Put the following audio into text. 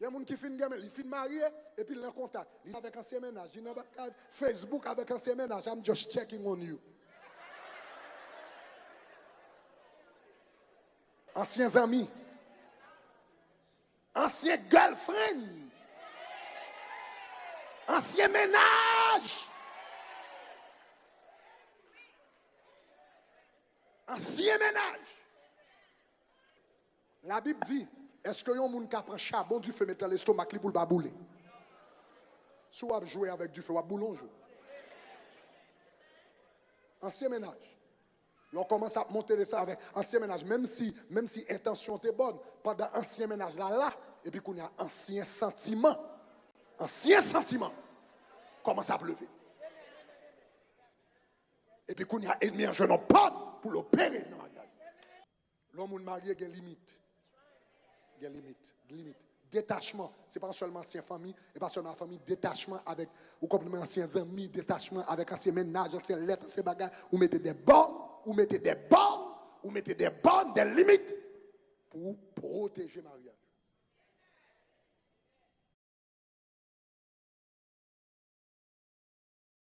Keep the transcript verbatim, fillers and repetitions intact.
Gen moun ki fin gen, li fin marye, epi l nan kontak. Li avèk ansyen mennaj, li nan bagay Facebook avèk ansyen mennaj. I'm just checking on you. Ansyen zanmi. Ansyen girlfriend. Ansyen mennaj. Ansyen mennaj. Labib di, èske yon moun ka pran chabon dife met nan lestomak li pou l pa boule? Si w ap jwe avèk dife, w ap boule yon jou. Ansyen mennaj. Lè w kòmanse ap monte desann avèk ansyen mennaj, menm si, menm si entansyon te bòn, pandan ansyen mennaj la la, epi kounye a ansyen santiman, ansyen santiman kòmanse ap leve. Epi kounye a enmi an jwenn yon pòt pou l opere nan maryaj. Lè yon moun marye, gen limit. Gen limit. Limit. Detachman. Se pa sèlman ansyen fanmi, e pa sèlman fanmi, detachman avèk, ou konprann, ansyen zanmi, detachman avèk ansyen mennaj, ansyen lèt, ansyen bagay. Ou mete de bòn, ou mete de bòn, ou mete de bòn, de limit pou pwoteje maryaj.